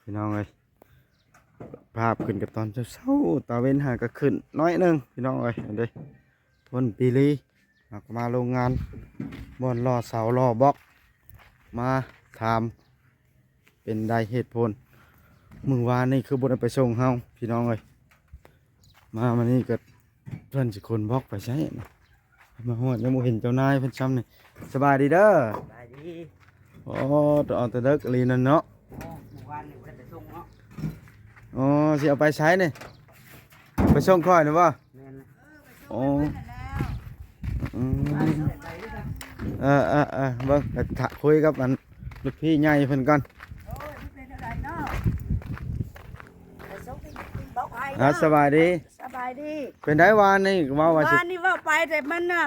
ພີ່ນ້ອງເອີຍ ພາບຂຶ້ນກັບຕອນເຊົ້າໆ ຕາເວັນຫາກະຂຶ້ນໜ້ອຍໜຶ່ງ ພີ່ນ້ອງເອີຍ. ອັນເດ້ ຄົນປີລີ ເຮົາກໍມາໂຮງງານ ບ່ອນຫຼໍ່ເສົາຫຼໍ່ບລັອກ ມາຖາມ ເປັນໃດເຫດຜົນ ມື້ວານນີ້ຄືບໍ່ໄດ້ໄປສົ່ງເຮົາ ພີ່ນ້ອງເອີຍ. ມາມື້ນີ້ກໍ ເພິ່ນຊິຂົນບລັອກໄປໃສ ມາຮອດຍັງບໍ່ເຫັນເຈົ້ານາຍເພິ່ນຊ້ຳນີ້. ສະບາຍດີເດີ. ສະບາຍດີ. ໂອ້ ເອົາແຕ່ເດິກອີ່ຫຼີນັ້ນເນາະ. ໂອ້ ມື້ວານນີ້ບໍ່ໄດ້ໄປສົ່ງເນາະ. ອໍ ຊິເອົາໄປໃສນີ້? ໄປສົ່ງຂ້ອຍນີ້ບໍ່? ແມ່ນແຫຼະ. ໂອ້ ອືມ ເອີໆໆ ເບິ່ງ ໄປຖາມ ຄຸຍກັບອັນລູກພີ່ໃຫຍ່ເພິ່ນກ່ອນ. ໂອ້ຍ ມັນເປັນຈັ່ງໃດເນາະ? ໄປສົ່ງ ເອົາ ສະບາຍດີ. ສະບາຍດີ. ເປັນໃດວານນີ້ ເວົ້າວ່າຊິ ວານນີ້ເວົ້າໄປ ແຕ່ມັນນະ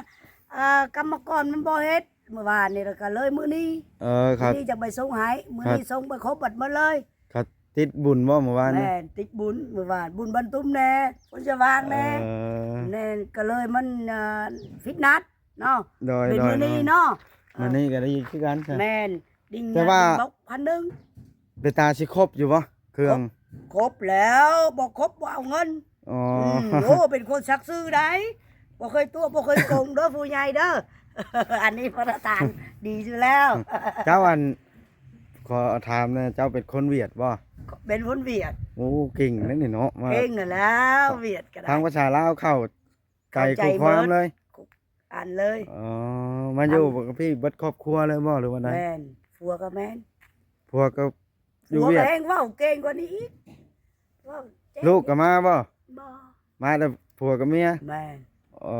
ເອີ ກຳມະກອນມັນບໍ່ເຮັດ ມື້ວານນີ້ ແລ້ວກໍເລີຍມື້ນີ້. ເອີ ຄັບ ມື້ນີ້ຈະໄປສົ່ງໃຫ້ ມື້ນີ້ ຄັບ ສົ່ງໄປຄົບໝົດເລີຍ. ຄັບ ຕິດບຸນບໍ່ມື້ວານນີ້? ແມ່ນ ຕິດບຸນມື້ວານ ບຸນບ້ານຕຸ້ມແດ່ ບຸນສະຫວ່າງແດ່. ເອີ ແມ່ນ ກໍເລີຍມັນ ເອີ ຜິດນັດເນາະ. ໂດຍ ເປັນມື້ນີ້ເນາະ. ມື້ນີ້ກໍໄດ້ຢູ່ຄືກັນຊະ. ແມ່ນ ດິງ ແຕ່ວ່າ ດິງບລັອກພັນໜຶ່ງ ເປັນຕາຊິຄົບຢູ່ບໍ່ເຄື່ອງ? ຄົບ ຄົບແລ້ວ ບໍ່ຄົບບໍ່ເອົາເງິນ. ອໍ ອືມ ໂອ້ ເປັນຄົນສັກຊື່ໃດ ບໍ່ເຄີຍຕົວະ ບໍ່ເຄີຍໂກງເດີ ຜູ້ໃຫຍ່ເດີ. ອັນນີ້ມາດຕະຖານດີຢູ່ແລ້ວ. ເຈົ້າ ອັນ ຂໍຖາມແດ່ ເຈົ້າເປັນຄົນຫວຽດບໍ່? ເປັນຄົນຫວຽດ. ໂອ້ ເກັ່ງເດ້ນີ້ເນາະ ມາ ເກັ່ງນັ້ນແຫຼ້ວ ຫວຽດກໍໄດ້ ຟັງພາສາລາວເຂົ້າໃຈ ເຂົ້າໃຈ ທຸກຄວາມເລີຍ ທຸກອັນເລີຍ. ອໍ ມາຢູ່ ກັບພີ່ເບິດຄອບຄົວເລີຍບໍ່ ຫຼືວ່າໃດ? ແມ່ນ ຜົວກໍແມ່ນ ຜົວກໍ ຢູ່ຫວຽດ ແຮງເວົ້າເກັ່ງກວ່ານີ້ອີກ ເວົ້າເກັ່ງ. ລູກກໍມາບໍ່? ບໍ່ ມາແຕ່ຜົວກັບເມຍ. ແມ່ນ. ອໍ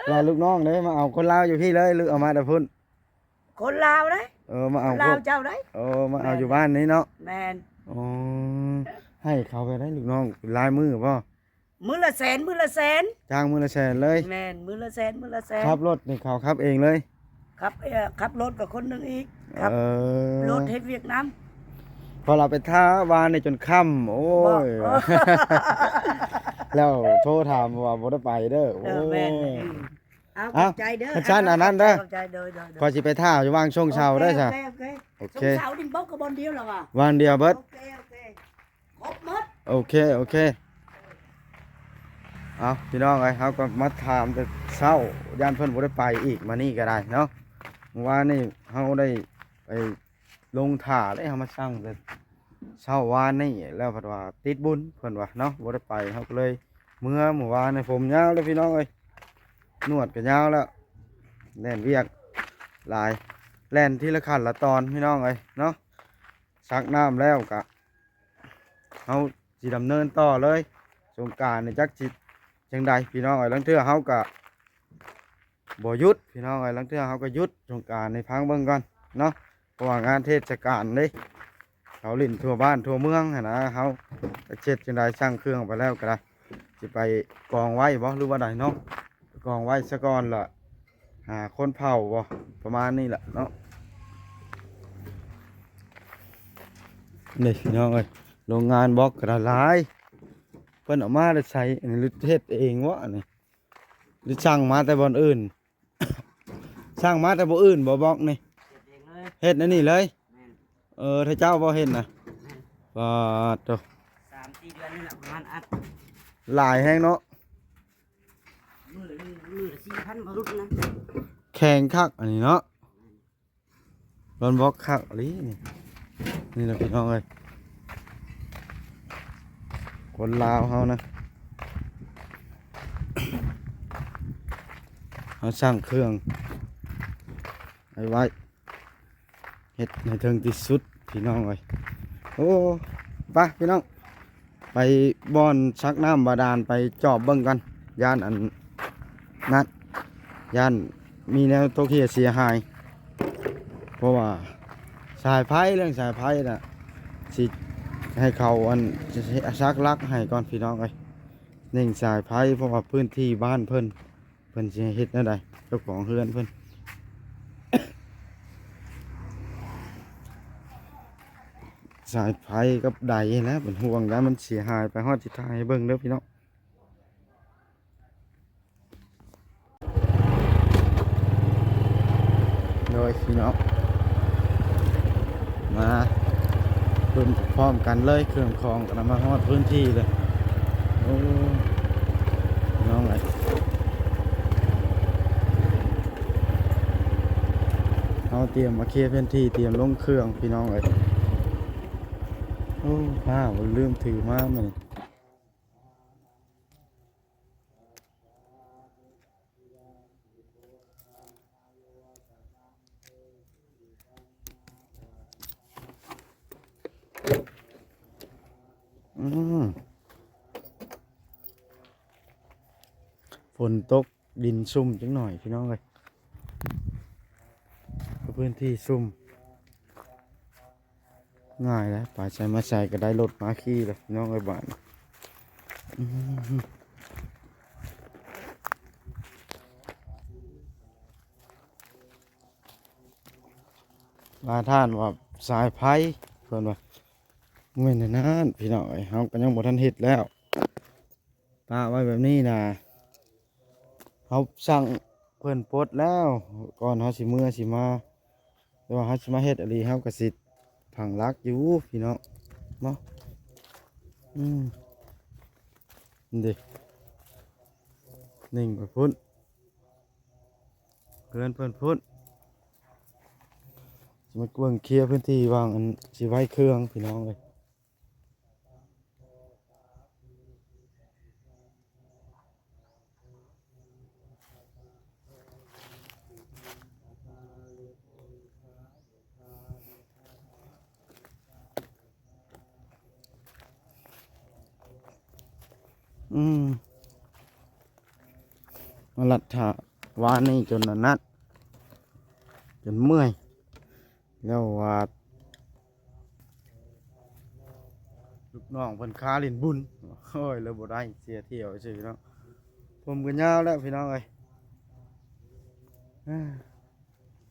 ແລ້ວລູກນ້ອງເດ້ ມາເອົາຄົນລາວຢູ່ພີ້ເລີຍ ຫຼືເອົາມາແຕ່ພຸ້ນ? ຄົນລາວເດ້. ເອີ ມາເອົາ ຄົນລາວເຈົ້າເດ້. ເອີ ມາເອົາຢູ່ບ້ານນີ້ເນາະ. ແມ່ນ. ອໍ ໃຫ້ເຂົາໄປໄດ້ລູກນ້ອງຫຼາຍມື້ບໍ່? ມື້ລະແສນ ມື້ລະແສນ ຈ້າງມື້ລະແສນເລີຍ. ແມ່ນ ມື້ລະແສນ ມື້ລະແສນ. ຂັບລົດນີ້ເຂົາຂັບເອງເລີຍ? ຂັບ ເອີ ຂັບລົດກັບຄົນໜຶ່ງອີກ ຂັບ ເອີ ລົດເຮັດວຽກນຳ. ເພາະລາວໄປຖ້າວານນີ້ຈົນຄ່ຳ ໂອ້ຍ ບໍ່ ແລ້ວໂທຖາມວ່າບໍ່ໄດ້ໄປເດີ. ເອີ ໂອ້ຍ ແມ່ນ ເອົາ ຂອບໃຈເດີ. ຄັນຊັ້ນອັນນັ້ນເດີ ຂອບໃຈ ໂດຍໆໆ. ຂ້ອຍຊິໄປຖ້າຢູ່ວາງຊົງເຊົາເດີຊະ. ໂອເຄ ໂອເຄ ຊົງເຊົາດິນບົກກໍບ່ອນດຽວລະວ່າ ວານດຽວເບິດ. ໂອເຄ ໂອເຄ ຄົບໝົດ. ໂອເຄ ໂອເຄ ເອົາ ພີ່ນ້ອງເອີຍ ເຮົາກໍມາຖາມແຕ່ເຊົ້າ ຢ້ານເພິ່ນບໍ່ໄດ້ໄປອີກ ມານີ້ກໍໄດ້ເນາະ. ມື້ວານນີ້ເຮົາໄດ້ໄປລົງຖ້າເດ້ ເຮົາມາສັ່ງແຕ່ເຊົ້າວານນີ້ ແລ້ວເພິ່ນວ່າຕິດບຸນ ເພິ່ນວ່າເນາະ ບໍ່ໄດ້ໄປ ເຮົາກໍເລີຍເມືອ. ມື້ວານນີ້ຜົມຍາວເລີຍ ພີ່ນ້ອງເອີຍ ໜວດກໍຍາວແລ້ວ ແລ່ນວຽກຫຼາຍ ແລ່ນທີລະຂັ້ນລະຕອນ ພີ່ນ້ອງເອີຍເນາະ. ສັກນ້ຳແລ້ວກະ ເຮົາຊິດຳເນີນຕໍ່ເລີຍ. ສົງການນີ້ຈັກຊິຈັ່ງໃດ ພີ່ນ້ອງເອີຍ ລາງເທື່ອເຮົາກະບໍ່ຢຸດ ພີ່ນ້ອງເອີຍ ລາງເທື່ອເຮົາກະຢຸດ. ສົງການນີ້ຟັງເບິ່ງກ່ອນເນາະ ເພາະວ່າງານເທດສະການເດ້ ເຂົາຫຼິ້ນທົ່ວບ້ານທົ່ວເມືອງຫັ້ນນະ. ເຮົາຈັກເຮັດຈັ່ງໃດ ສັ່ງເຄື່ອງໄປແລ້ວກະໄດ້ ຊິໄປກອງໄວ້ບໍ່ ຫຼືວ່າໃດເນາະ ກອງໄວ້ສາກ່ອນລະ ຫາຄົນເຜົາບໍ່ ປະມານນີ້ແຫຼະເນາະ. ນີ້ພີ່ນ້ອງເອີຍ ໂຮງງານບລັອກກະຫຼາຍ ເພິ່ນເອົາມາແຕ່ໃສ ອັນນີ້ເຮັດເອງວະ ອັນນີ້ ຫຼືສັ່ງມາແຕ່ບ່ອນອື່ນ? ສັ່ງມາແຕ່ບ່ອນອື່ນບໍ່ ບລັອກນີ້? ເຮັດເອງເລີຍ ເຮັດອັນນີ້ເລີຍ. ແມ່ນ. ເອີ ຖ້າເຈົ້າບໍ່ເຮັດນະ? ແມ່ນ. ປາດໂທ້ ສາມສີ່ເດືອນນີ້ແຫຼະ ປະມານອັດ ຫຼາຍແຮງເນາະ. ມື້ໜຶ່ງ ມື້ລະສີ່ພັນບໍ່ຫຼຸດນະ. ແຂງຄັກອັນນີ້ເນາະ ແມ່ນ. ບລັອກຄັກອີ່ຫຼີນີ້ ນີ້ລະພີ່ນ້ອງເອີຍ ຄົນລາວເຮົານະ ເຮົາສັ່ງເຄື່ອງໄວ້ ໄວ້ ເຮັດໃຫ້ເຖິງທີ່ສຸດພີ່ນ້ອງເອີຍ. ໂອ້ ໄປພີ່ນ້ອງ ໄປບ່ອນສັກນ້ຳບາດານ ໄປຈອບເບິ່ງກ່ອນ ຢ້ານອັນນັ້ນ ຢ້ານມີແນວຕົກເຫຍເສຍຫາຍ ເພາະວ່າສາຍໄຟ ເລື່ອງສາຍໄຟນະ ຊິໃຫ້ເຂົາອັນ ສັກຫຼັກໃຫ້ກ່ອນພີ່ນ້ອງເອີຍ ເໜັງສາຍໄຟ ເພາະວ່າພື້ນທີ່ບ້ານເພິ່ນ ເພິ່ນຊິໃຫ້ເຮັດແນວໃດ ເຈົ້າຂອງເຮືອນເພິ່ນ. ສາຍໄຟກັບໃດຫັ້ນແຫຼະເປັນຫ່ວງ ຢ້ານມັນເສຍຫາຍໄປ. ຮອດຊິຖ່າຍໃຫ້ເບິ່ງເດີພີ່ນ້ອງ. ໂດຍພີ່ນ້ອງ ມາ ເບິ່ງພ້ອມກັນເລີຍ ເຄື່ອງຂອງກຳລັງມາຮອດພື້ນທີ່ເລີຍ. ໂອ້ ພີ່ນ້ອງເອີຍ ເຮົາຕຽມມາເຄຍພື້ນທີ່ ຕຽມລົງເຄື່ອງ ພີ່ນ້ອງເອີຍ. ໂອ້ ຟ້າວ ລືມຖືມາມື້ນີ້. ອືມ ຝົນຕົກ ດິນຊຸ່ມຈັກໜ້ອຍ ພີ່ນ້ອງເອີຍ, ພື້ນທີ່ຊຸ່ມ ງ່າຍແລ້ວ ໄປໃສມາໃສກໍໄດ້ລົດມາຂີ່ແລ້ວ ພີ່ນ້ອງເອີຍ ບາດນີ້. ອືມ ບາງທ່ານວ່າສາຍໄຟ ເພິ່ນວ່າ ບໍ່ແມ່ນແນວນັ້ນ ພີ່ນ້ອງເອີຍ, ເຮົາກໍຍັງບໍ່ທັນເຮັດແລ້ວ. ປະໄວ້ແບບນີ້ນະ ເຮົາສັ່ງເພິ່ນປົດແລ້ວ ກ່ອນເຮົາຊິເມືອຊິມາ, ແຕ່ວ່າເຮົາຊິມາເຮັດອີ່ຫຼີ ເຮົາກໍຊິຝັງຫຼັກຢູ່ ພີ່ນ້ອງເນາະ. ອືມ ນີ້ເດ້ ໜິ່ງໄປພຸ້ນ ເຮືອນເພິ່ນພຸ້ນ, ຊິມາເບິ່ງເຄຍພື້ນທີ່ວ່າງ ອັນຊິໄວ້ເຄື່ອງ ພີ່ນ້ອງເອີຍ. ອືມ ມາລັດຖ້າວານນີ້ຈົນອັນນັ້ນ ຈົນເມື່ອຍ ແລ້ວວ່າ ລູກນ້ອງເພິ່ນຄາຫຼິ້ນບຸນ ໂອ້ຍ ເລີຍບໍ່ໄດ້ ເສຍທ່ຽວຊື່ເນາະ. ຜົມກໍຍາວແລ້ວ ພີ່ນ້ອງເອີຍ,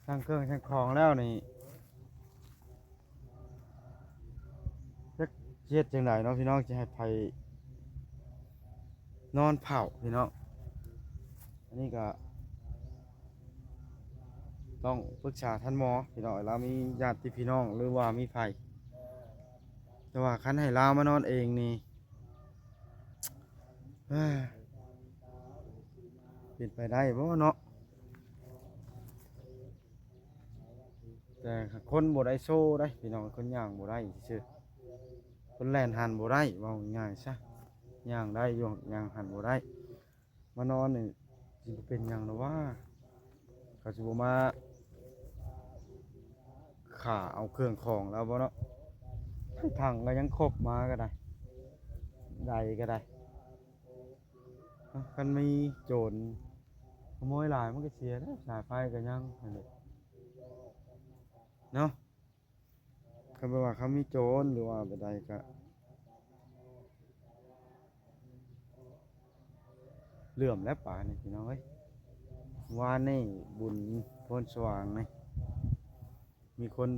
ທັງເຄື່ອງທັງຂອງແລ້ວນີ້ ຈັກຊິເຮັດຈັ່ງໃດເນາະ ພີ່ນ້ອງ, ຈະໃຫ້ໃຜນອນເຝົ້າ ພີ່ນ້ອງ. ອັນນີ້ກໍ ຕ້ອງປຶກສາທ່ານໝໍ ພີ່ນ້ອງ, ລາວມີຍາດຕິພີ່ນ້ອງ ຫຼືວ່າມີໃຜ, ແຕ່ວ່າຄັນໃຫ້ລາວມານອນເອງນີ້ ເປັນໄປໄດ້ບໍ່ເນາະ? ແຕ່ຄົນບໍ່ໄດ້ໂຊໄດ໋ ພີ່ນ້ອງ, ຄົນຍ່າງບໍ່ໄດ້ຊື່ໆ, ຄົນແລ່ນຫັນບໍ່ໄດ້ ເວົ້າງ່າຍໆຊະ, ຍ່າງໄດ້ຢູ່ ຍ່າງຫັນບໍ່ໄດ້. ມານອນນີ້ຊິບໍ່ເປັນຫຍັງດອກຫວາ, ເຂົາຊິບໍ່ມາຂ້າເອົາເຄື່ອງຂອງລາວບໍ່ເນາະ? ຖັງກໍຍັງຄົບມາກໍໄດ້ ໃດກໍໄດ້. ຄັນມີໂຈນຂະໂມຍຫຼາຍມັນກໍເສຍແລ້ວ, ສາຍໄຟກໍຍັງຫັ້ນແຫຼະເນາະ. ກໍແບບວ່າຄັນມີໂຈນ ຫຼືວ່າແບບໃດກໍເຫຼື້ອມແລ້ວປານນີ້ ພີ່ນ້ອງເອີຍ. ວານນີ້ບຸນໂພນສະຫວ່າງນີ້ ມີຄົນ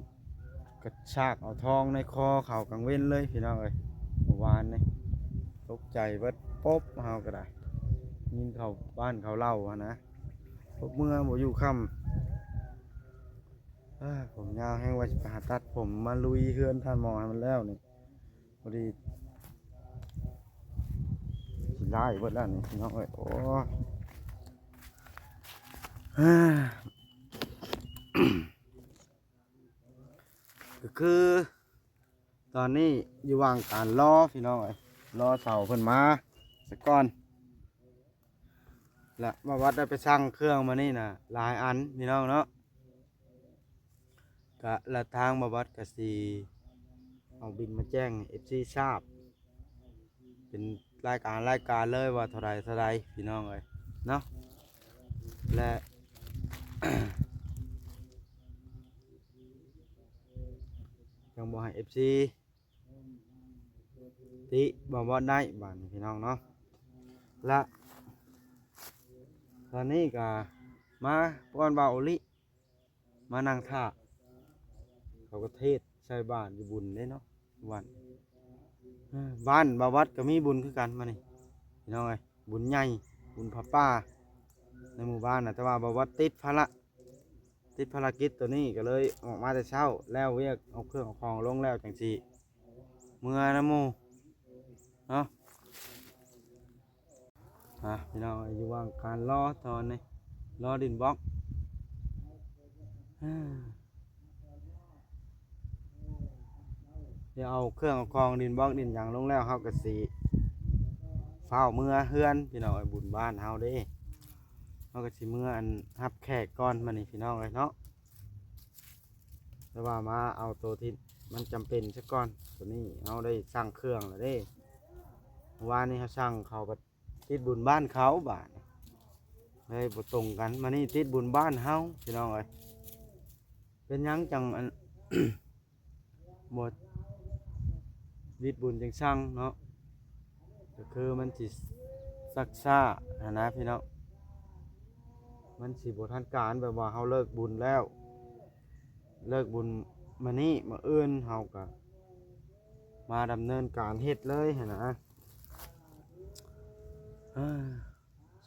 ກະຊາກເອົາທອງໃນຄໍເຂົາກາງເວັນເລີຍ ພີ່ນ້ອງເອີຍ, ເມື່ອວານນີ້ຕົກໃຈເບິດ. ປົບ ເຮົາກໍໄດ້ຍິນເຂົາບ້ານເຂົາເລົ່າຫັ້ນນະ, ປົບ ເມື່ອບໍ່ຢູ່ຄ່ຳ. ເອີ ຜົມຍາວແຮງ ວ່າຊິໄປຫາຕັດຜົມມາລຸຍເຮືອນທ່ານໝໍໃຫ້ມັນແລ້ວນີ້, ພໍດີຊິລ້າຍເບິດແລ້ວນີ້ ພີ່ນ້ອງເອີຍ. ໂອ້ ກໍຄືຕອນນີ້ຢູ່ລະຫວ່າງການລໍ ພີ່ນ້ອງເອີຍ, ລໍເສົາເພິ່ນມາສາກ່ອນ. ແລະ ບ່າວວັດໄດ້ໄປສັ່ງເຄື່ອງມານີ້ນະ ຫຼາຍອັນ ພີ່ນ້ອງເນາະ, ກະ ແລະ ທາງບ່າວວັດກະຊິເອົາບິນມາແຈ້ງໃຫ້ເອັຟຊີຊາບ ເປັນລາຍການ ລາຍການເລີຍວ່າເທົ່າໃດ ເທົ່າໃດ ພີ່ນ້ອງເອີຍເນາະ. ແລະ ຈັ່ງບໍ່ໃຫ້ເອັຟຊີຕິບ່າວວັດໄດ້ບາດນີ້ ພີ່ນ້ອງເນາະ. ແລະ ຕອນນີ້ກະມາກ່ອນບ່າວໂອລິ ມານັ່ງຖ້າ ເຂົາກໍເທດໃສ່ບາດຢູ່ບຸນເດ້ເນາະ. ວັດ ເອີ ບ້ານບ່າວວັດກໍມີບຸນຄືກັນມື້ນີ້ ພີ່ນ້ອງເອີຍ, ບຸນໃຫຍ່ ບຸນຜ້າປ່າໃນໝູ່ບ້ານນະ, ແຕ່ວ່າບ່າວວັດຕິດພາລະ ຕິດພາລະກິດໂຕນີ້ ກໍເລີຍອອກມາແຕ່ເຊົ້າ, ແລ້ວວຽກເອົາເຄື່ອງເອົາຂອງລົງແລ້ວ ຈັ່ງຊິ ເມືອນຳໝູ່ເນາະ. ອ່ະ ພີ່ນ້ອງເອີຍ ຢູ່ຫວ່າງການລໍຕອນນີ້ ລໍດິນບລັອກ ດຽວເອົາເຄື່ອງເອົາຂອງດິນບລັອກດິນຫຍັງລົງແລ້ວ ເຮົາກໍຊິຟ້າວເມືອເຮືອນ ພີ່ນ້ອງເອີຍ ບຸນບ້ານເຮົາເດ້. ເຮົາກໍຊິເມືອອັນຮັບແຂກກ່ອນ ມື້ນີ້ພີ່ນ້ອງເອີຍເນາະ. ແຕ່ວ່າມາເອົາໂຕທີ່ມັນຈຳເປັນຊະກ່ອນ. ໂຕນີ້ເຮົາໄດ້ສັ່ງເຄື່ອງແລ້ວເດ້. ເມື່ອວານນີ້ເຮົາສັ່ງເຂົາ ຕິດບຸນບ້ານເຂົາ ບາດນີ້ເລີຍບໍ່ຕົງກັນ. ມານີ້ຕິດບຸນບ້ານເຮົາ ພີ່ນ້ອງເອີຍ. ເປັນຫຍັງຈັ່ງອັນ ບໍ່ຕິດບຸນຈັ່ງສັ່ງເນາະ, ກໍຄືມັນຊິຊັກຊ້າຫັ້ນນະພີ່ນ້ອງ. ມັນຊິບໍ່ທັນການ ແບບວ່າເຮົາເລີກບຸນແລ້ວ ເລີກບຸນມື້ນີ້ ມື້ອື່ນເຮົາກໍມາດຳເນີນການເຮັດເລີຍຫັ້ນນະ. ເອີ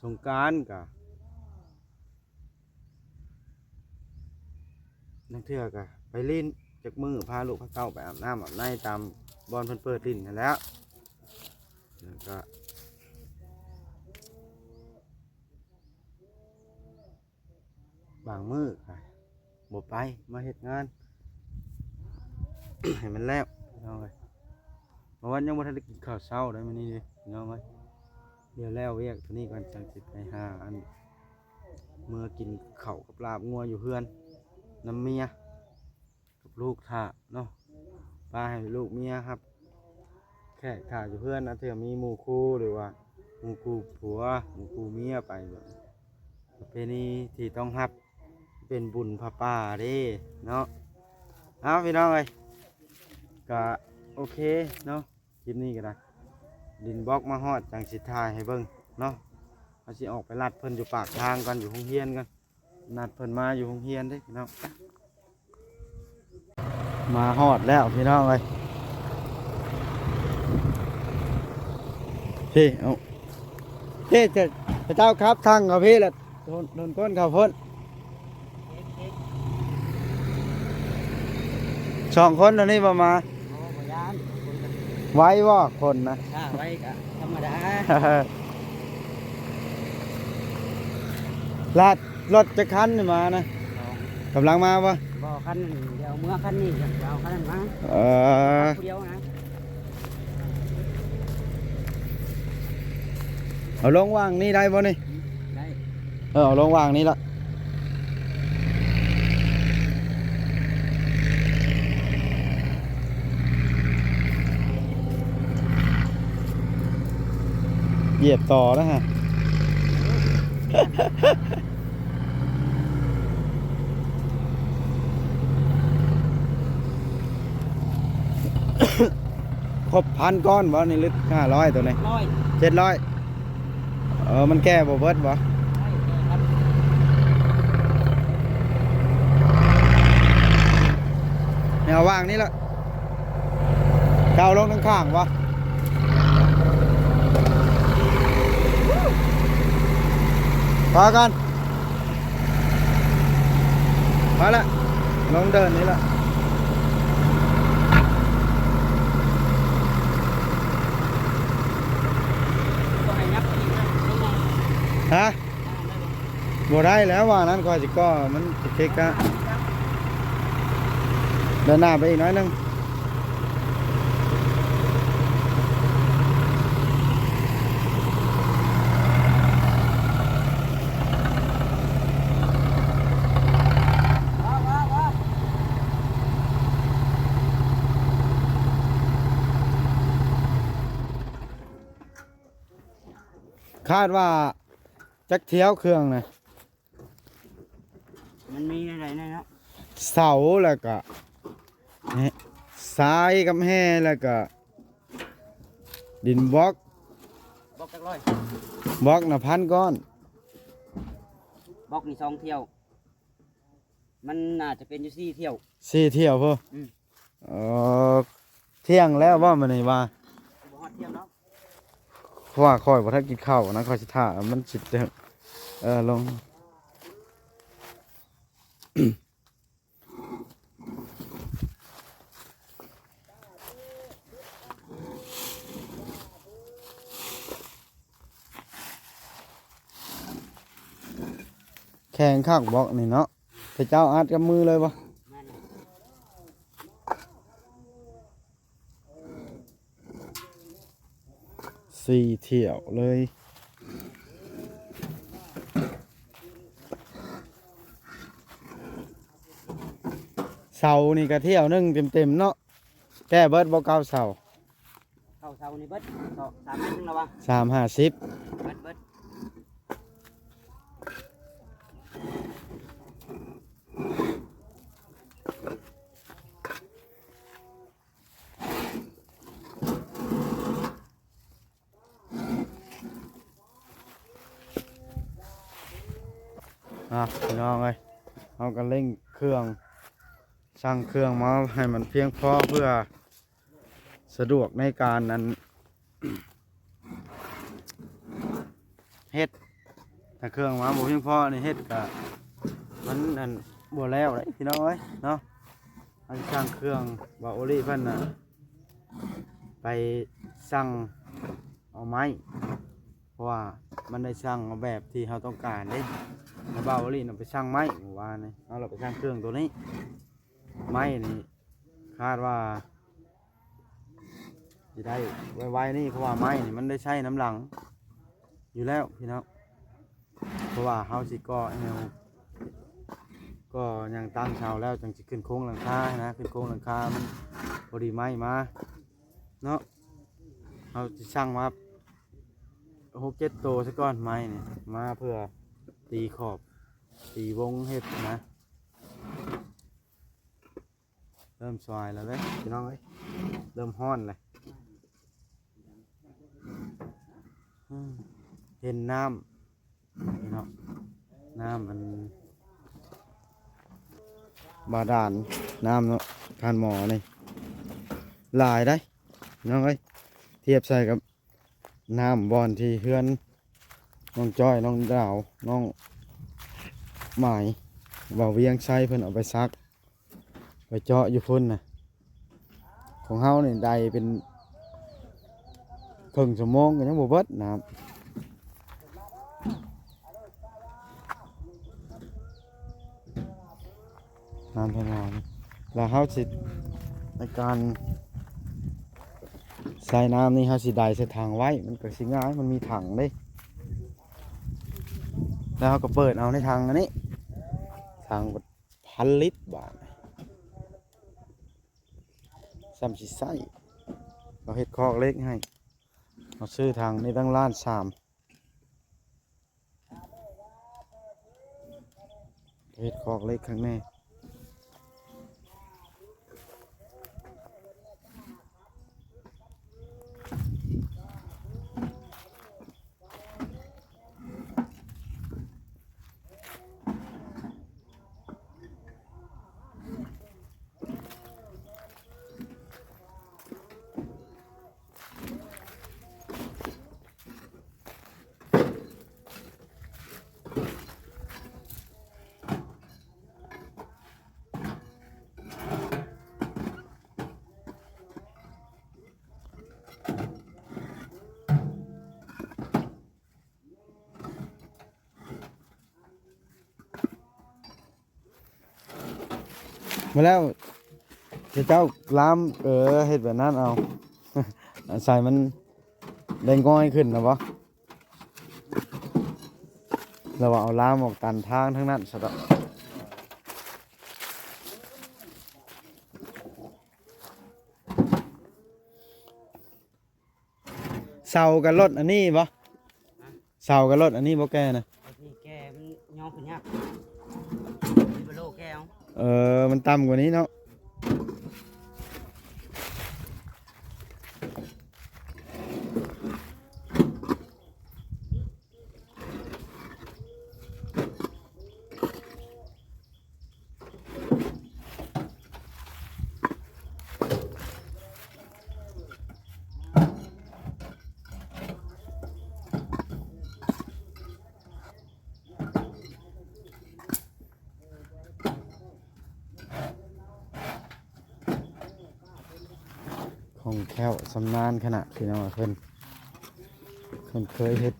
ສົງການກະ ລາງເທື່ອກະໄປຫຼິ້ນຈັກມື້ ພາລູກພາເຕົ້າໄປອາບນ້ຳອາບໃນຕາມບ່ອນເພິ່ນເປີດຫຼິ້ນຫັ້ນແຫຼະ. ແລ້ວກະ ບາງມື້ກະບໍ່ໄປ ມາເຮັດງານໃຫ້ມັນແລ້ວ ພີ່ນ້ອງເອີຍ. ເມື່ອວານຍັງບໍ່ທັນໄດ້ກິນເຂົ້າເຊົ້າໄດ໋ ມື້ນີ້ເດ້ ພີ່ນ້ອງເອີຍ. ດຽວແລ້ວວຽກໂຕນີ້ກ່ອນ ຈັ່ງຊິໄປຫາອັນ ເມືອກິນເຂົ້າກັບລາບງົວຢູ່ເຮືອນ ນຳເມຍ ກັບລູກຖ້າເນາະ. ປາໃຫ້ລູກເມຍຮັບແຂກຖ້າຢູ່ເຮືອນ ອາເທື່ອມີໝູ່ຄູ່ ຫຼືວ່າໝູ່ຄູ່ຜົວ ໝູ່ຄູ່ເມຍໄປ ແບບປະເພນີທີ່ຕ້ອງຮັບ ເປັນບຸນຜ້າປ່າເດ້ເນາະ. ເອົາ ພີ່ນ້ອງເອີຍ ກະໂອເຄເນາະ. ຄລິບນີ້ກໍໄດ້ ດິນບລັອກມາຮອດ ຈັ່ງຊິຖ່າຍໃຫ້ເບິ່ງເນາະ. ເຮົາຊິອອກໄປລັດເພິ່ນຢູ່ປາກທາງກ່ອນ ຢູ່ໂຮງຮຽນກ່ອນ. ນັດເພິ່ນມາຢູ່ໂຮງຮຽນເດ້ພີ່ນ້ອງ. ມາຮອດແລ້ວພີ່ນ້ອງເອີຍ. ເອີ ເອົາ ເອີ ເຈົ້າຂັບທັງເຂົາພີ້ລະ ໂດນ ໂດນກົ້ນເຂົາພຸ້ນ. ສອງຄົນໂຕນີ້ບໍ່ມາ? ບໍ່ ບໍ່ຢ້ານ. ໄວບໍ່ຄົນນະ? ຖ້າໄວກະທຳມະດາ. ລາດ ລົດຈັກຄັນນີ້ມານະ? ສອງ. ກຳລັງມາບໍ່? ບໍ່ ຄັນດຽວເມືອ ຄັນນີ້ຈະເອົາຄັນນັ້ນມາ. ເອີ ຜູ້ດຽວນະ. ເອົາລົງຫວ່າງນີ້ໄດ້ບໍ່ນີ້? ໄດ້. ເອີ ເອົາລົງຫວ່າງນີ້ລະ. ຢຽບຕໍ່ນະຮະ. ຄົບພັນກ້ອນບໍ່ນີ້ ຫຼື ຫ້າຮ້ອຍໂຕນີ້? ເຈັດຮ້ອຍ. ເຈັດຮ້ອຍ. ເອີ ມັນແກ່ບໍ່ເບິດບໍ່? ໃຫ້ເອົາຫວ່າງນີ້ລະ. ເອົາລົງທາງຂ້າງບໍ່? ພໍກ່ອນ. ມາລະ ລົງເດີ່ນນີ້ລະ. ບໍ່ໃຫ້ຍັບອີກນະ. ຮະ? ບໍ່ໄດ້ແລ້ວວ່ານັ້ນ ຂ້ອຍຊິກໍ່ມັນເກະກະ. ເດີນໜ້າໄປອີກໜ້ອຍໜຶ່ງ. ຄາດວ່າຈັກຖ້ຽວເຄື່ອງນະ? ມັນມີແນວໃດແດ່ເນາະ? ເສົາ ແລ້ວກະ ແຮ່ ຊາຍກັບແຮ່ ແລ້ວກະ ດິນບລັອກ. ບລັອກຈັກຮ້ອຍ? ບລັອກນະ ພັນກ້ອນ. ບລັອກນີ້ສອງຖ້ຽວ. ມັນໜ້າຈະເປັນຢູ່ສີ່ຖ້ຽວ. ສີ່ຖ້ຽວພຸ້ນ? ອືມ. ເອີ ທ່ຽງແລ້ວບໍ່ມື້ນີ້ວ່າ? ບໍ່ຮອດທ່ຽງດອກ. ເພາະວ່າຂ້ອຍບໍ່ທັນກິນເຂົ້ານະ ຂ້ອຍຊິຖ້າມັນຊິ ເອີ ລົງ. ເອີ ລົງ. ແຂງຄັກບລັອກນີ້ເນາະ. ເຂົາເຈົ້າອັດກັບມືເລີຍບໍ່? ແມ່ນແຫຼະ. ສີ່ຖ້ຽວເລີຍ. ເສົານີ້ກະຖ້ຽວໜຶ່ງເຕັມໆເນາະ. ແກ້ເບິດບໍ່ເກົ້າເສົາ? ເກົ້າເສົານີ້ເບິດ ສອງ ສາມແມັດໜຶ່ງລະວະ? ສາມຫ້າສິບ ເບິດ ເບິດ. ອ່ະ ພີ່ນ້ອງເອີຍ ເຮົາກໍເລັ່ງເຄື່ອງ ສັ່ງເຄື່ອງມາໃຫ້ມັນພຽງພໍ ເພື່ອສະດວກໃນການ ອັນ ເຮັດ. ຖ້າເຄື່ອງມາບໍ່ພຽງພໍນີ້ ເຮັດກະມັນ ອັນ ບໍ່ແລ້ວເດ້ພີ່ນ້ອງເອີຍເນາະ. ເຮົາຊິສັ່ງເຄື່ອງ ບ່າວໂອລິເພິ່ນນະ ໄປສັ່ງເອົາໄມ້ ເພາະວ່າມັນໄດ້ສັ່ງເອົາແບບທີ່ເຮົາຕ້ອງການເດ້. ແລ້ວບ່າວໂອລິນະໄປສັ່ງໄມ້ມື້ວານນີ້ ເຮົາລະໄປສັ່ງເຄື່ອງໂຕນີ້. ໄມ້ນີ້ຄາດວ່າຊິໄດ້ໄວໆນີ້ ເພາະວ່າໄມ້ນີ້ມັນໄດ້ໃຊ້ນຳຫຼັງຢູ່ແລ້ວພີ່ນ້ອງ. ເພາະວ່າເຮົາຊິກໍ່ແອວ ກໍ່ຫຍັງຕັ້ງເສົາແລ້ວ ຈັ່ງຊິຂຶ້ນໂຄງຫຼັງຄານະ. ຂຶ້ນໂຄງຫຼັງຄາມັນພໍດີໄມ້ມາເນາະ. ເຮົາຊິສັ່ງມາຫົກເຈັດໂຕຊະກ່ອນ ໄມ້ນີ້ ມາເພື່ອຕີຂອບ ຕີວົງເຮັດນະ. ເລີ່ມສວາຍແລ້ວເດ້ພີ່ນ້ອງເອີຍ ເລີ່ມຮ້ອນແລ້ວ. ອືມ ເຫັນນ້ຳເນາະ ນ້ຳ ອັນ ບາດານ ນ້ຳເນາະ ທ່ານໝໍນີ້ ຫຼາຍໄດ໋ພີ່ນ້ອງເອີຍ. ທຽບໃສ່ກັບ ນ້ຳບ່ອນທີ່ເຮືອນນ້ອງຈ້ອຍ ນ້ອງດາວ ນ້ອງໝາຍ ບ່າວວຽງໄຊເພິ່ນເອົາໄປຊັກ ໄປເຈາະຢູ່ພຸ້ນນະ. ຂອງເຮົານີ້ໄດ້ເປັນເຄິ່ງຊົ່ວໂມງກໍຍັງບໍ່ເບິດນ້ຳ. ນ້ຳເພິ່ນວ່ານີ້ ແລ້ວເຮົາຊິ ໃນການໃສ່ນ້ຳນີ້ ເຮົາຊິໄດ້ໃສ່ຖັງໄວ້ ມັນກໍຊິງ່າຍ ມັນມີຖັງເດ້. ແລ້ວເຮົາກໍເປີດເອົາໃນຖັງອັນນີ້ ຖັງພັນລິດ ບາດຊ່ຳຊິໃຊ້. ເຮົາເຮັດຄອກເຫຼັກໃຫ້ ເຮົາຊື້ຖັງນີ້ຕັ້ງລ້ານສາມ. ເຮັດຄອກເຫຼັກຂ້າງໃນ. ມາແລ້ວ ເຈົ້າລາມ ເອີ ເຮັດແບບນັ້ນເອົາ ໃສ່ມັນໄດ້ງ່ອຍຂຶ້ນນະບໍ່? ລະວ່າເອົາລາມອອກຕັນທາງທັງນັ້ນຊະດອກ. ເສົາກັບລົດອັນນີ້ບໍ່? ຮະ? ເສົາກັບລົດອັນນີ້ບໍ່ແກ່ນະ? ອັນນີ້ແກ່ ມັນຍໍຂຶ້ນຍາກ ມີເບໂລແກ່ເອົາ. ເອີ ມັນຕ່ຳກວ່ານີ້ເນາະ. คล่องแคล่วชำนาญขนาด พี่น้อง เพิ่น เพิ่นเคยเฮ็ด.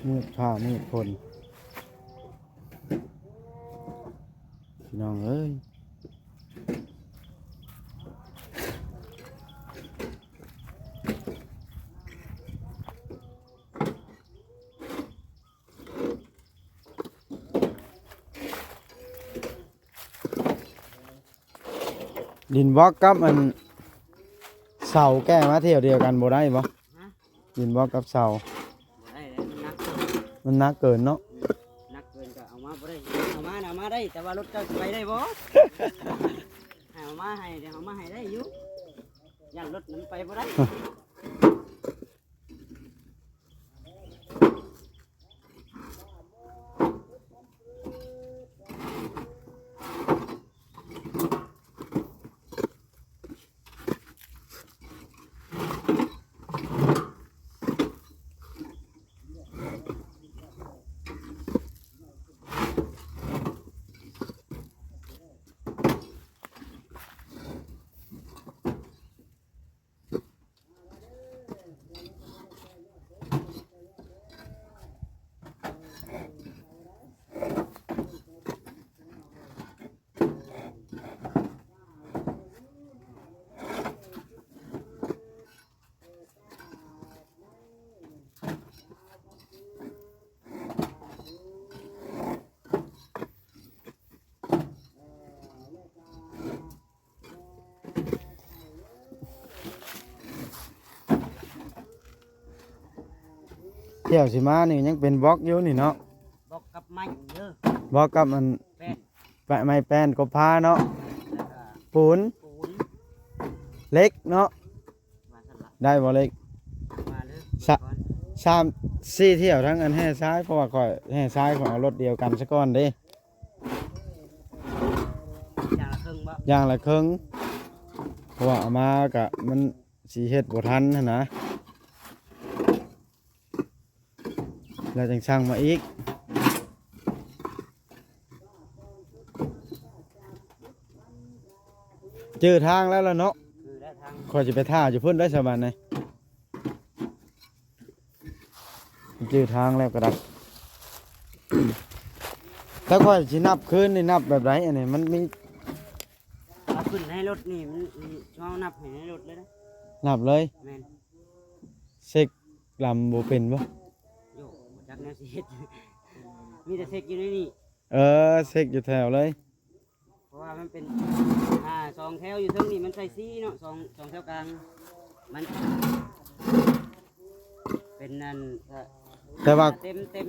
ມືດຟ້າມືດຝົນ ພີ່ນ້ອງເອີຍ. ດິນບລັອກກັບອັນເສົາແກ້ມາແຖວດຽວກັນບໍ່ໄດ້ບໍ່? ຮະ? ດິນບລັອກກັບເສົາ ບໍ່ໄດ້ແລ້ວ ມັນໜັກເກີນ ມັນໜັກເກີນເນາະ. ອືມ ໜັກເກີນກໍເອົາມາບໍ່ໄດ້. ເອົາມານະ ເອົາມາໄດ້ ແຕ່ວ່າລົດເຈົ້າຊິໄປໄດ້ບໍ່? ໃຫ້ເອົາມາໃຫ້ ດຽວເອົາມາໃຫ້ໄດ້ຢູ່ ຢ້ານລົດມັນໄປບໍ່ໄດ້. ແຖວຊິມານີ້ຍັງເປັນບລັອກຢູ່ນີ້ເນາະ ບລັອກກັບໄມ້ເດີ ບລັອກກັບອັນ ແປ້ນ ແປະ ໄມ້ແປ້ນ ກົບພ້າເນາະ ແລ້ວກໍ ປູນ ປູນ ເຫຼັກເນາະ ວ່າຊັ້ນລະ ໄດ້ບໍ່ເຫຼັກ? ວ່າເລີຍ ສະ ກ່ອນ ສາມສີ່ຖ້ຽວ ທັງອັນແຮ່ຊາຍ ເພາະວ່າຂ້ອຍແຮ່ຊາຍ ຂ້ອຍເອົາລົດດຽວກັນຊະກ່ອນເດ້ ຢ່າງລະເຄິ່ງບໍ່? ຢ່າງລະເຄິ່ງ ເພາະວ່າເອົາມາກະມັນຊິເຮັດບໍ່ທັນຫັ້ນນະ ແລ້ວຈັ່ງສັ່ງມາອີກ. ຈື່ທາງແລ້ວລະເນາະ ຄືໄດ້ທາງ ຂ້ອຍຊິໄປຖ້າຢູ່ພຸ້ນໄດ້ສະບາດນີ້ ຈື່ທາງແລ້ວກໍໄດ້. ຖ້າຂ້ອຍຊິນັບຄືນນີ້ ນັບແບບໃດ? ອັນນີ້ມັນມີ ເອົາຂຶ້ນໃນລົດນີ້ ມັນ ເຮົານັບໃຫ້ໃນລົດເລີຍນະ ນັບເລີຍ ແມ່ນ ເຊັກລຳບໍ່ເປັນບໍ່? ໂຍ ບໍ່ຈັກແນວຊິເຮັດ ມີແຕ່ເຊັກຢູ່ໃນນີ້ ເອີ ເຊັກຢູ່ແຖວເລີຍ ເພາະວ່າມັນເປັນ ອ່າ ສອງແຖວຢູ່ເທິງນີ້ ມັນໃສ່ສີ່ເນາະ ສອງ ສອງແຖວກາງ ມັນເປັນນັ້ນ ແຕ່ວ່າ ເຕັມ ເຕັມ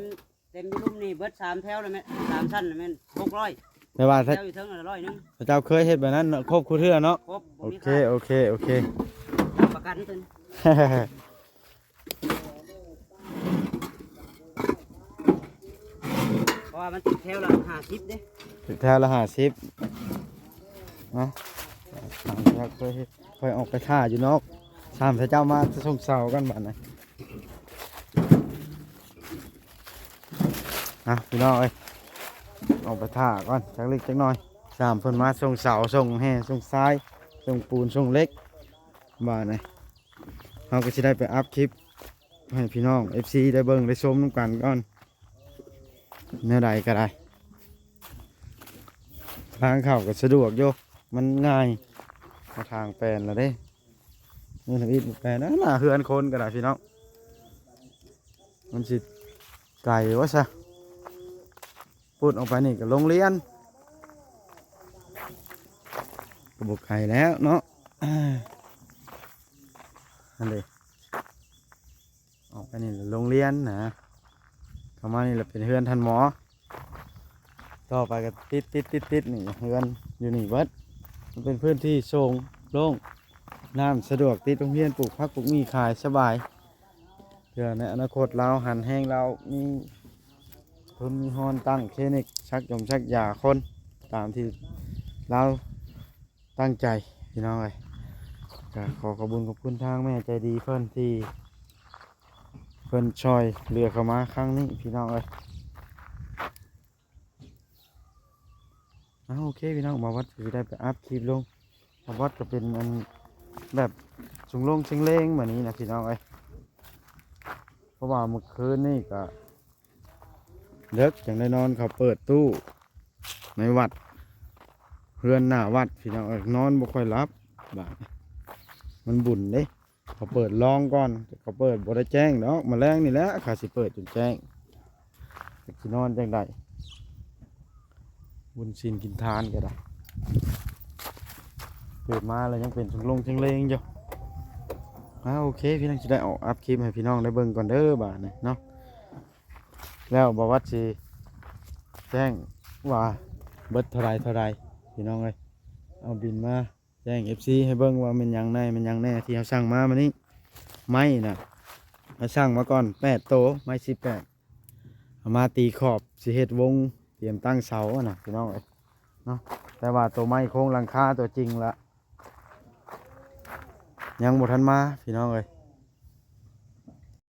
ເຕັມຢູ່ລຸ່ມນີ້ເບິດສາມແຖວແລ້ວແມ່ນ ສາມຊັ້ນແລ້ວແມ່ນຫົກຮ້ອຍ ແຕ່ວ່າ ແຖວຢູ່ເທິງລະຮ້ອຍໜຶ່ງ ເຈົ້າເຄີຍເຮັດແບບນັ້ນເນາະ ຄົບຄູ່ເທື່ອເນາະ. ຄົບ ບໍ່ມີຂາດ ໂອເຄ ໂອເຄ ໂອເຄ ຮັບປະກັນຕົວນີ້ ເພາະວ່າມັນຕິດແຖວລະຫ້າສິບເດ້ ຕິດແຖວລະຫ້າສິບນະ ຂ້ອຍອອກໄປຖ້າຢູ່ນອກ ຖາມເຂົາເຈົ້າມາສົ່ງເສົາກ່ອນບາດນີ້. ອ່ະ ພີ່ນ້ອງເອີຍ ອອກໄປຖ້າກ່ອນຈັກເລັກຈັກໜ້ອຍ ສາມເພິ່ນມາສົ່ງເສົາ ສົ່ງແຮ່ ສົ່ງຊາຍ ສົ່ງປູນ ສົ່ງເຫຼັກ ບາດນີ້ເຮົາກໍຊິໄດ້ໄປອັບຄລິບໃຫ້ພີ່ນ້ອງເອັຟຊີໄດ້ເບິ່ງໄດ້ຊົມນຳກັນກ່ອນ. ແນວໃດກໍໄດ້ ທາງເຂົ້າກໍສະດວກຢູ່ ມັນງ່າຍ ເອົາທາງແປນແລ້ວເດ້. ນີ້ທຳອິດແປນ ໜ້າເຮືອນຄົນກໍໄດ້ພີ່ນ້ອງ ມັນຊິໄກວ່າຊະ. ປຸດອອກໄປນີ້ກໍໂຮງຮຽນ ກໍບໍ່ໄກແລ້ວເນາະ ຫັ້ນເດ້. ອອກໄປນີ້ລະໂຮງຮຽນນະ ເຂົ້າມານີ້ລະເປັນເຮືອນທ່ານໝໍ ຕໍ່ໄປກໍຕິດໆໆໆ ນີ້ເຮືອນຢູ່ນີ້ເບິດ. ມັນເປັນພື້ນທີ່ໂລ່ງໂລ່ງ ນ້ຳສະດວກ ຕິດໂຮງຮຽນ ປູກຜັກປູກໝີ່ຂາຍສະບາຍ ເພື່ອໃນອະນາຄົດລາວຫັນແຮງ ລາວມີທຶນມີຮອນຕັ້ງຄລີນິກສັກຢົງສັກຢາຄົນ ຕາມທີ່ລາວ ຕັ້ງໃຈພີ່ນ້ອງເອີຍ. ກໍຂໍຂອບຄຸນຂອບຄຸນທາງແມ່ໃຈດີເພິ່ນ ທີ່ເພິ່ນຊ່ອຍເຫຼືອເຂົ້າມາຄັ້ງນີ້ພີ່ນ້ອງເອີຍ. ເອົາ ໂອເຄພີ່ນ້ອງ ບ່າວວັດກໍຊິໄດ້ໄປອັບຄລິບລົງ. ບ່າວວັດກໍເປັນອັນແບບຊຸງລົງເຊັງເລງມື້ນີ້ນະພີ່ນ້ອງເອີຍ ເພາະວ່າມື້ຄືນນີ້ກໍ ເດິກຈັ່ງໄດ້ນອນ ເຂົາເປີດຕູ້ໃນວັດ ເຮືອນໜ້າວັດພີ່ນ້ອງເອີຍ ນອນບໍ່ຄ່ອຍຫຼັບບາດນີ້ ມັນບຸນເດ້. ເຂົາເປີດລອງກ່ອນ ເຂົາເປີດບໍ່ໄດ້ແຈ້ງດອກ ມະແລງນີ້ແຫຼະ ເຂົາຊິເປີດຈົນແຈ້ງ ຈັກຊິນອນຈັ່ງໃດ ບຸນສິນກິນທານກໍໄດ້ ເກີດມາແລ້ວຍັງເປັນຊົງລົງເຊັງເລງຢູ່. ອາ ໂອເຄ ພີ່ນ້ອງ ຊິໄດ້ອອກອັບຄລິບໃຫ້ພີ່ນ້ອງໄດ້ເບິ່ງກ່ອນເດີບາດນີ້ເນາະ ແລ້ວບ່າວວັດຊິແຈ້ງວ່າເບິດເທົ່າໃດເທົ່າໃດ ພີ່ນ້ອງເອີຍ ເອົາບິນມາ ແຈ້ງເອັຟຊີໃຫ້ເບິ່ງວ່າແມ່ນຫຍັງແດ່ ແມ່ນຫຍັງແດ່ທີ່ເຮົາສັ່ງມາມື້ນີ້. ໄມ້ນະ ເຮົາສັ່ງມາກ່ອນແປດໂຕ ໄມ້ສິບແປດ ເອົາມາຕີຂອບ ຊິເຮັດວົງ ຕຽມຕັ້ງເສົາຫັ້ນນະ ພີ່ນ້ອງເອີຍເນາະ. ແຕ່ວ່າໂຕໄມ້ໂຄງຫຼັງຄາຕົວຈິງລະ ຍັງບໍ່ທັນມາ ພີ່ນ້ອງເອີຍ.